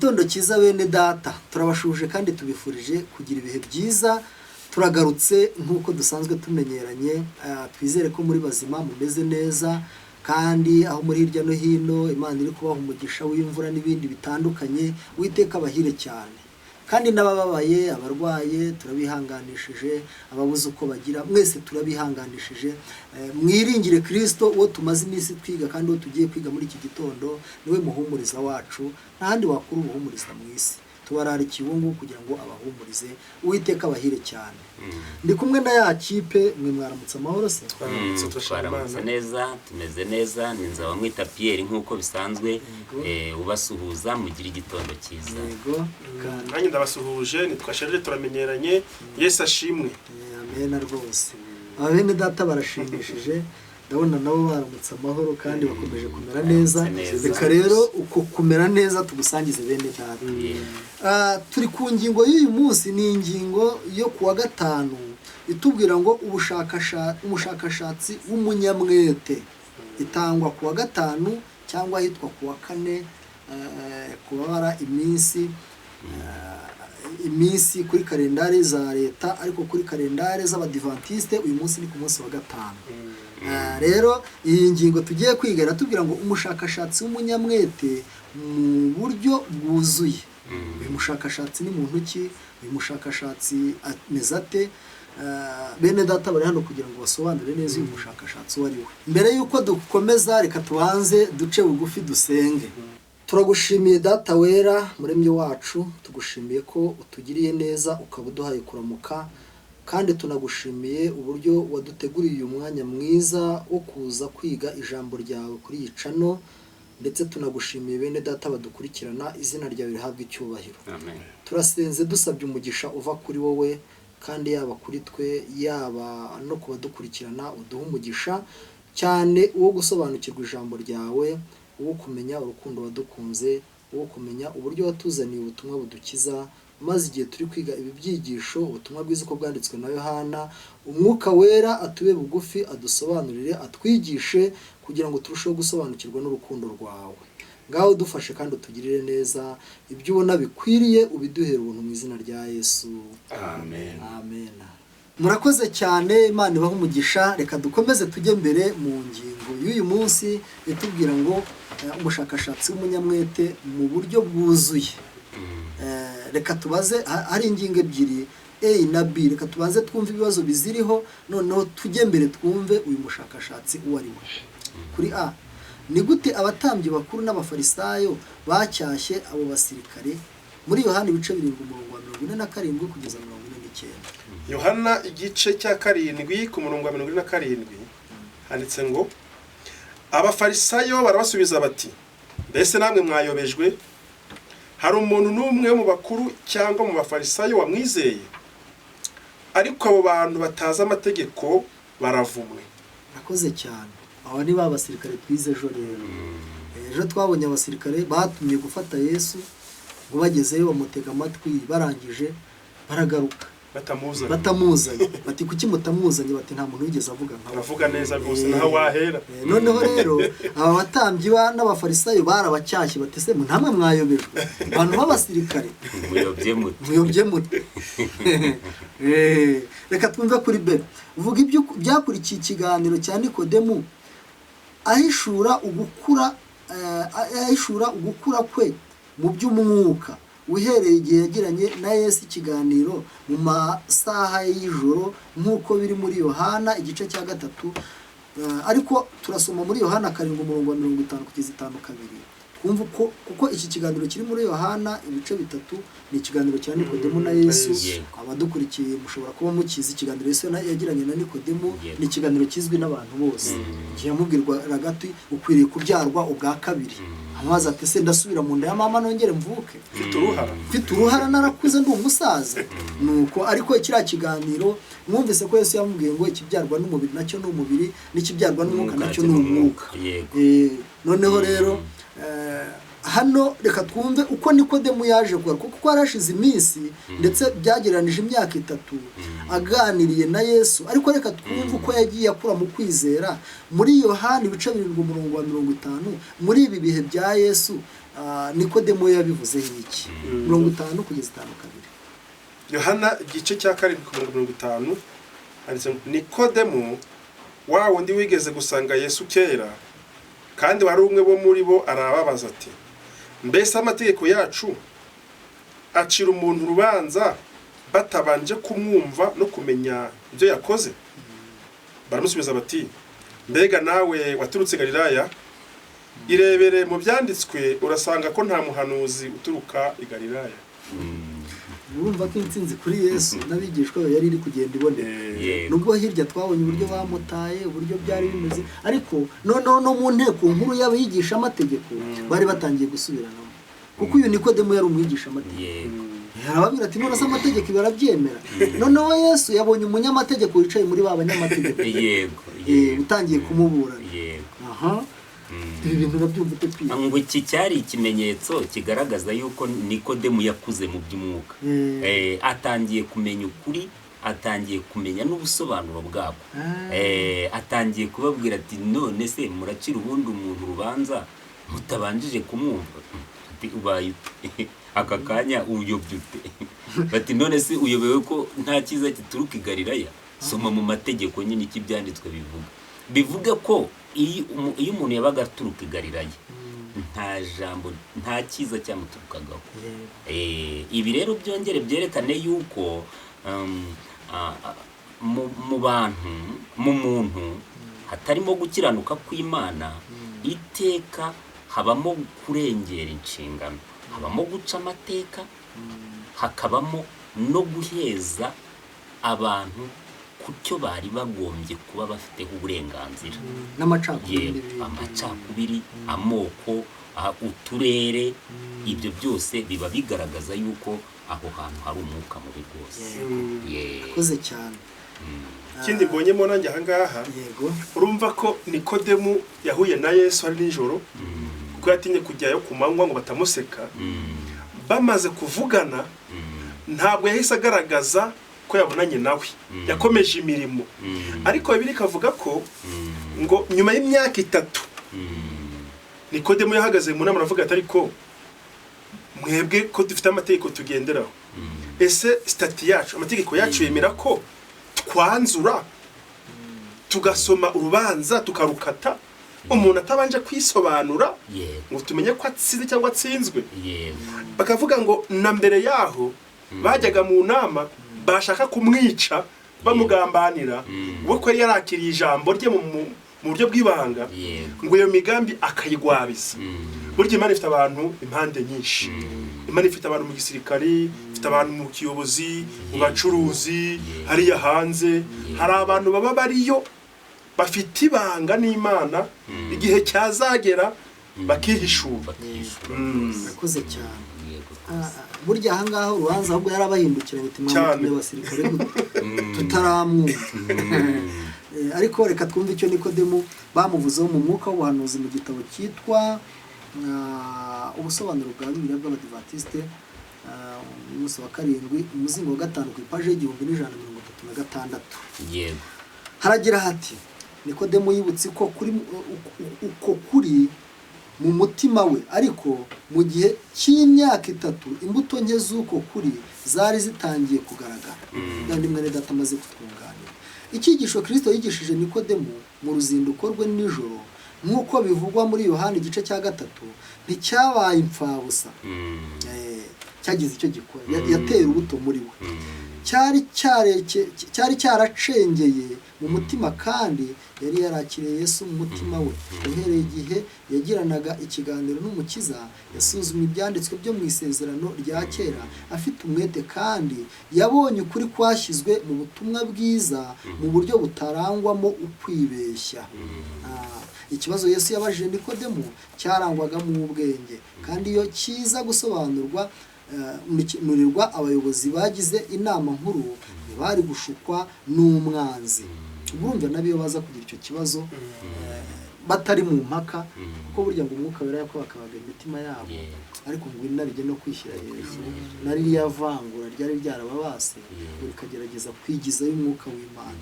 Igitondo cyiza bene data, turabashuje kandi tubifurije kugira ibihe byiza. Turagarutse nk'uko dusanzwe tumenyeranye, twizere ko muri bazima, mumeze neza, kandi aho muri hirya no hino Imana iri kubaha umugisha w'imvura n'ibindi bitandukanye. Uwiteka abahire cyane, kandi n'abababaye, abarwaye, turabihanganishije, ababuze uko bagira mwese turabihanganishije. Mwiringire Kirisito, uwo tumaze iminsi twiga kandi uwo tugiye kwiga muri iki gitondo, niwe muhumuriza wacu. Nta handi wakura ubuhumuriza mu isi. Tubararikiye uwo nguwo kugira ngo abahumurize. Uwiteka abahire cyane. Ndi kumwe na ya kipe. Mwe mwaramutse amahoro se? Twaramutse, turashima Twaramutse Imana. neza, tumeze neza. Ni Nzabamwita Pierre nk'uko bisanzwe, ubasuhuza. Mugire igitondo cyiza. Yego, kandi Nanjye ndabasuhuje, nitwa Sharire, turamenyeranye. Yesu ashimwe. Amena rwose. Aba bene data barashimishije, ndabona nabo baramutse amahoro kandi bakomeje kumera neza. Baramutse neza. Reka rero uko kumera neza tugusangize bene data. Turi ku ngingo y'uyu munsi, ni ingingo yo ku wa gatanu itubwira ngo umushakashatsi w'umunyamwete. Itangwa ku wa gatanu cyangwa ahitwa ku wa kane, kubabara iminsi kuri kalendari za leta, ariko kuri kalendari z'Abadivantisite uyu munsi ni ku munsi wa gatanu. Rero iyi ngingo tugiye kwiga iratubwira ngo umushakashatsi w'umunyamwete mu buryo bwuzuye. Uyu mushakashatsi ni muntu ki? Uyu mushakashatsi ameze ate? Bene data bari hano kugira ngo basobanure neza uyu mushakashatsi uwo ari we. Mbere y'uko dukomeza, reka tubanze duce bugufi dusenge. Turagushimiye Data wera, Muremyi wacu, tugushimiye ko utugiriye neza ukaba uduhaye kuramuka, kandi tunagushimiye uburyo waduteguriye uyu mwanya mwiza wo kuza kwiga ijambo ryawe kuri iyi channel, ndetse tunagushimiye bene data badukurikirana. Izina ryawe rihabwa icyubahiro. Amen. Turasenze dusabye umugisha uva kuri wowe, kandi yaba kuri twe, yaba no ku badukurikirana, uduhe umugisha cyane uwo gusobanukirwa ijambo ryawe, uwo kumenya urukundo wadukunze, uwo kumenya uburyo watuzaniye ubutumwa budukiza. Maze igihe turi kwiga ibi byigisho, ubutumwa bwiza uko bwanditswe na Yohana, Umwuka Wera atube bugufi, adusobanurire, atwigishe kugira ngo turusheho gusobanukirwa n'urukundo rwawe. Ngaho dufashe kandi utugirire neza, ibyo ubona bikwiriye ubiduhere ubuntu, mu izina rya Yesu. Amen. Amen. Murakoze cyane, Imana ibahe umugisha. Reka dukomeze tujye mbere mu ngingo y'uyu munsi itubwira ngo umushakashatsi w'umunyamwete mu buryo bwuzuye. Reka tubaze, hari ingingo ebyiri, A na B. Reka tubanze twumve ibibazo biziriho, noneho tujye mbere twumve uyu mushakashatsi uwo ari we. Kuri A: ni gute abatambyi bakuru n'Abafarisayo bacyashye abo basirikare? Muri Yohani ibice 7, umurongo wa 47 kugeza 49. Yohana igice cya 7, ku murongo wa 47, handitse ngo: "Abafarisayo barabasubiza bati: 'Mbese namwe mwayobejwe? Hari umuntu n'umwe wo mu bakuru cyangwa mu Bafarisayo wamwizeye? Ariko abo bantu batazi amategeko baravumwe.'" Murakoze cyane. Aba ni ba basirikare twize ejo. Rero ejo twabonye abasirikare batumye gufata Yesu, ngo bagezeyo bamutega amatwi, barangije baragaruka batamuzanye. Batamuzanye. Bati: "Kuki mutamuzanye?" Bati: "Nta muntu wigeze avuga nkawe." Aravuga neza rwose, naho wahera. Noneho rero aba batambyi n'Abafarisayo barabacyashye, bati: "Se ntamwe mwayobejwe, abantu b'abasirikare?" Muyobye mute? Muyobye mute? Reka twumve kuri B: vuga ibyo byakurikiye ikiganiro cya Nikodemu ahishura ugukura kwe mu by'umwuka, uhereye igihe yagiranye na Yesu ikiganiro mu masaha y'ijoro, nk'uko biri muri Yohana igice cya 3. Ariko turasoma muri Yohana 7, umurongo wa 50 kugeza 52, twumva uko, kuko iki kiganiro kiri muri Yohana ibice 3 ni ikiganiro cya Nikodemu na Yesu. Abadukurikiye mushobora kuba mukizi ikiganiro Yesu yagiranye na Nikodemu. Ni ikiganiro kizwi n'abantu bose, igihe yamubwirwaga ati: "Ukwiriye kubyarwa ubwa kabiri." Amazi ati: "Se ndasubira mu nda ya mama nongere mvuke?" Mfite uruhara. Mfite uruhara, narakuze, ndi umusaza. Nuko ariko kiriya kiganiro mwumvise ko Yesu yamubwiye ngo ikibyarwa n'umubiri nacyo ni umubiri, n'ikibyarwa n'umwuka nacyo ni umwuka. Noneho rero hano reka twumve uko Nikodemu yaje kugaruka, kuko yarashize iminsi, ndetse byagereranije imyaka 3 aganiriye na Yesu. Ariko reka twumve uko yagiye akura mu kwizera muri Yohani ibice 7, umurongo wa 50, muri ibi bihe bya Yesu. Nikodemo yabivuzeho iki. 50 kugeza 52. Yohana igice cya 7 ku murongo 50 handitse ngo, Nikodemu wa wundi wigeze gusanga Yesu kera kandi wari umwe bo muri bo arababaza ati, mbese amategeko yacu acira umuntu urubanza batabanje kumwumva no kumenya ibyo yakoze? Baramusubiza bati, mbega nawe waturutse Galilaya? Irebere mu byanditswe urasanga ko nta muhanuzi uturuka i Galilaya. Urumva ko intsinzi kuri Yesu n'abigishwa be yari iri kugenda iboneka. Nubwo hirya twabonye uburyo bamutaye, uburyo byari bimeze, ariko noneho no mu nteko nkuru y'abigisha amategeko bari batangiye gusubiranamo, kuko uyu Nikodemo yari umwigisha amategeko. Arababwira ati none se amategeko barabyemera? Noneho Yesu yabonye umunyamategeko wicaye muri ba banyamategeko, utangiye kumuburana. Aha ibi bintu urabyumva ute Pia? Ngo iki cyari ikimenyetso kigaragaza yuko Nikodemu yakuze mu by'umwuka. Atangiye kumenya ukuri, atangiye kumenya n'ubusobanuro bwabwo. Atangiye kubabwira ati none se muracira ubundi umuntu urubanza mutabanjije kumwumva? Ati ubaye ute? Aka kanya uyobye ute? Bati none se uyobewe ko nta cyiza gituruka i Galilaya? Soma mu mategeko nyine icyo ibyanditswe bivuga. Bivuga ko iyo umuntu yabaga aturuka i Galilaya nta jambo, nta cyiza cyamuturukagaho. Ibi rero byongere byerekane yuko mu bantu, mu muntu hatarimo gukiranuka kw'Imana, iteka habamo kurengera inshingano, habamo guca amateka, hakabamo no guheza abantu ku cyo bari bagombye kuba bafiteho uburenganzira. N'amacakubiri. Amacakubiri, amoko, uturere, ibyo byose biba bigaragaza yuko aho hantu hari umwuka mubi rwose. Akoze cyane. Ikindi mbonyemo nanjye aha ngaha, urumva ko Nikodemu yahuye na Yesu ari nijoro, kuko yatinye kujyayo ku manywa ngo batamuseka. Bamaze kuvugana ntabwo yahise agaragaza ko yabonanye nawe, yakomeje imirimo. Ariko Bibiliya ikavuga ko ngo nyuma y'imyaka 3 Nikodemu yahagaze mu nama aravuga ati, ariko mwebwe ko dufite amategeko tugenderaho, ese stati yacu, amategeko yacu yemera ko twanzura tugasoma urubanza tukarukata umuntu atabanje kwisobanura ngo tumenye ko atsinze cyangwa atsinzwe? Bakavuga ngo na mbere yaho bajyaga mu nama bashaka kumwica bamugambanira, we ko yari yarakiriye ijambo rye mu buryo bw'ibanga, ngo iyo migambi akayigwabiza. Burya Imana ifite abantu impande nyinshi. Imana ifite abantu mu gisirikari, ifite abantu mu kiyobozi, mu bacuruzi, hariya hanze hari abantu baba bariyo bafite ibanga n'Imana, igihe cyazagera bakihishura. Akoze cyane. Burya aha ngaha urubanza ahubwo yarabahindukiranye ati mwamutumye abasirikare gute tutaramwumva. Ariko reka twumve icyo Nikodemu bamuvuzeho mu mwuka w'ubuhanuzi mu gitabo cyitwa ubusobanuro bwa Bibiliya bw'Abadivantisite, umunsi wa 7, umuzingo wa 5 ku ipaji 1136. Haragira hati Nikodemu yibutse ko kuri uko kuri mu mutima we, ariko mu gihe cy'imyaka 3 imbuto nke z'uko kuri zari zitangiye kugaragara. Kandi mwene data amaze kutwunganira. Icyigisho Kristo yigishije Nikodemu mu ruzinduko rwe nijoro, nk'uko bivugwa muri Yohana igice cya 3, nticyabaye imfabusa. Cyagize icyo gikora, yateye urubuto muri we. Cyari cyaracengeye mu mutima, kandi yari yarakiriye Yesu mu mutima we. Uhereye igihe yagiranaga ikiganiro n'Umukiza, yasuzumye ibyanditswe byo mu isezerano rya kera afite umwete, kandi yabonye ukuri kwashyizwe mu butumwa bwiza mu buryo butarangwamo ukwibeshya. Ikibazo Yesu yabajije Nikodemu cyarangwaga mu ubwenge, kandi iyo kiza gusobanurwa nurirwa abayobozi bagize inama nkuru ntibari gushukwa n'umwanzi. Urumva nabiyo baza kugira icyo kibazo batari mu mpaka, kuko burya ngo umwuka wera yakwakabaga imitima yabo, ariko ngo inarige no kwishyira hejuru na ririya vangura ryari ryarababase, rikagerageza kwigizayo umwuka w'Imana.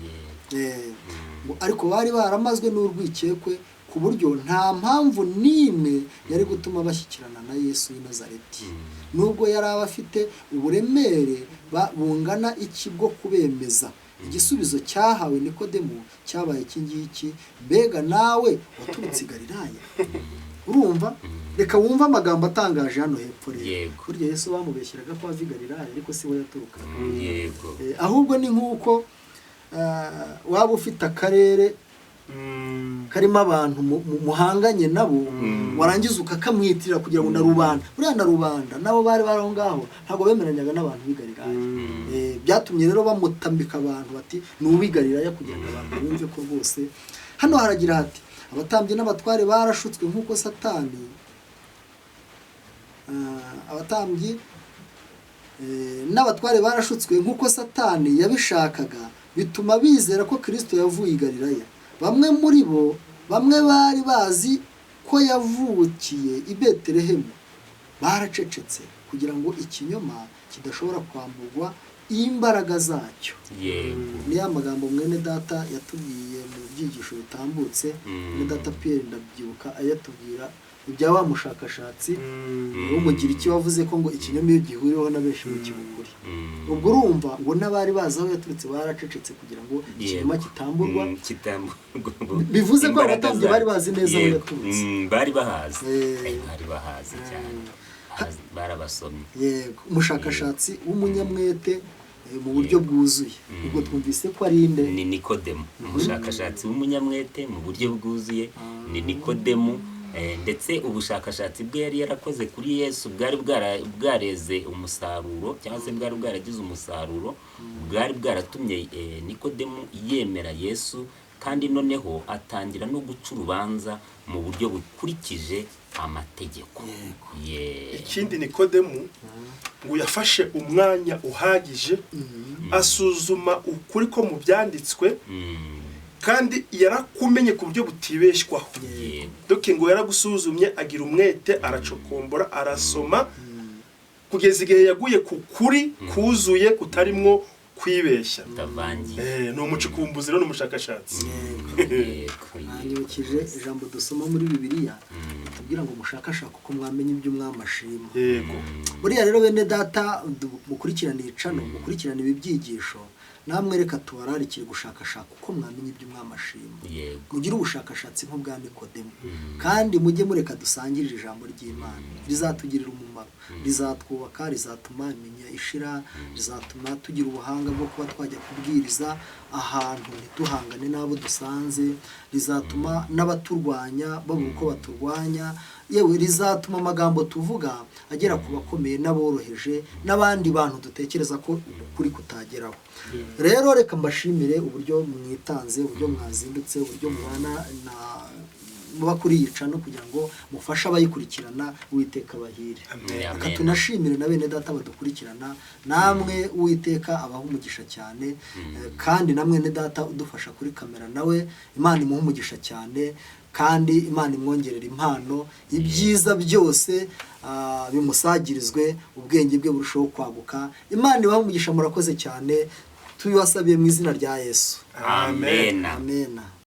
Ariko bari baramazwe n'urwikekwe ku buryo nta mpamvu n'imwe yari gutuma bashyikirana na Yesu w'i Nazareti, nubwo yari abafite uburemere bungana iki bwo kubemeza. Igisubizo cyahawe Nikodemu cyabaye iki ngiki: mbega nawe waturutse i Galilaya? Urumva, reka wumve amagambo atangaje hano hepfo rero. Burya Yesu bamubeshyeraga ko ava i Galilaya, ariko si we yaturukaga. Ahubwo ni nk'uko waba ufite akarere karimo abantu muhanganye nabo, warangiza ukakamwitirira kugira ngo na rubanda, buriya na rubanda nabo bari bari aho ngaho ntabwo bemeranyaga n'abantu b'i Galilaya. Byatumye rero bamutamika abantu bati ni uw'i Galilaya, kugira ngo abantu bumve ko rwose. Hano haragira hati: abatambyi n'abatware barashutswe nk'uko Satani, abatambyi n'abatware barashutswe nk'uko Satani yabishakaga, bituma bizera ko Kristo yavuye i Galilaya. Bamwe muri bo, bamwe bari bazi ko yavukiye i Betelehemu, baracecetse kugira ngo ikinyoma kidashobora kwamburwa imbaraga zacyo. Ni ya magambo mwene data yatubwiye mu byigisho bitambutse. Mwene data Pierre, ndabyibuka ayatubwira ibya wa mushakashatsi w'Umugiriki wavuze ko ngo ikinyoma iyo gihuriweho na benshi ngo kiba ukuri. Ubwo urumva ngo n'abari bazi aho yaturutse baracecetse kugira ngo ikinyoma kitamburwa. Kitamburwa. Bivuze ko Imbaraga abatambyi zacyo. bari bazi neza aho yaturutse. Bari bahazi. Bari bahazi cyane. Barabasomye. Yego, umushakashatsi w'umunyamwete mu buryo bwuzuye, ubwo twumvise ko ari inde? Ni Nikodemu, umushakashatsi w'umunyamwete mu buryo bwuzuye ni Nikodemu. Ndetse ubushakashatsi bwe yari yarakoze kuri Yesu bwari bwareze umusaruro, cyangwa se bwari bwaragize umusaruro, bwari bwaratumye Nikodemu yemera Yesu, kandi noneho atangira no guca urubanza mu buryo bukurikije amategeko. Ikindi, Nikodemu ngo yafashe umwanya uhagije asuzuma ukuri ko mu byanditswe, kandi yarakumenye ku buryo butibeshywaho. Doke ngo yaragusuzumye, agira umwete, aracokombora, arasoma kugeza igihe yaguye ku kuri kuzuye kutarimwo kwibeshya. Kutavangiye. Ni umucukumbuzi rero, ni umushakashatsi. Nanyibukije ijambo dusoma muri Bibiliya tubwira ngo mushakashake uko mwamenya ibyo Umwami ashima. Buriya rero bene data mukurikirane iyi channel, mukurikirane ibi byigisho, namwe reka tubararikire gushakashaka uko mwamenya ibyo Umwami ashima. Mugire ubushakashatsi nk'ubwa Nikodemu, kandi mujye mureka dusangirire ijambo ry'Imana, rizatugirira umumaro, rizatwubaka, rizatuma imenya ishira, rizatuma tugira ubuhanga bwo kuba twajya kubwiriza ahantu ntituhangane n'abo dusanze, rizatuma n'abaturwanya babura uko baturwanya, yewe rizatuma amagambo tuvuga agera ku bakomeye n'aboroheje n'abandi bantu dutekereza ko ukuri kutageraho. Rero reka mbashimire uburyo mwitanze, uburyo mwazindutse, uburyo mubana na muba kuri iyi channel kugira ngo mufashe abayikurikirana. Uwiteka abahire. Amen. Reka Amen. tunashimire na bene data badukurikirana, namwe Uwiteka abaha umugisha cyane. Kandi na mwene data udufasha kuri kamera nawe Imana imuha umugisha cyane, kandi Imana imwongerera impano, ibyiza byose bimusagirizwe, ubwenge bwe burushaho kwaguka. Imana ibahe umugisha, murakoze cyane, tubibasabiye mu izina rya Yesu. Amen. Amen.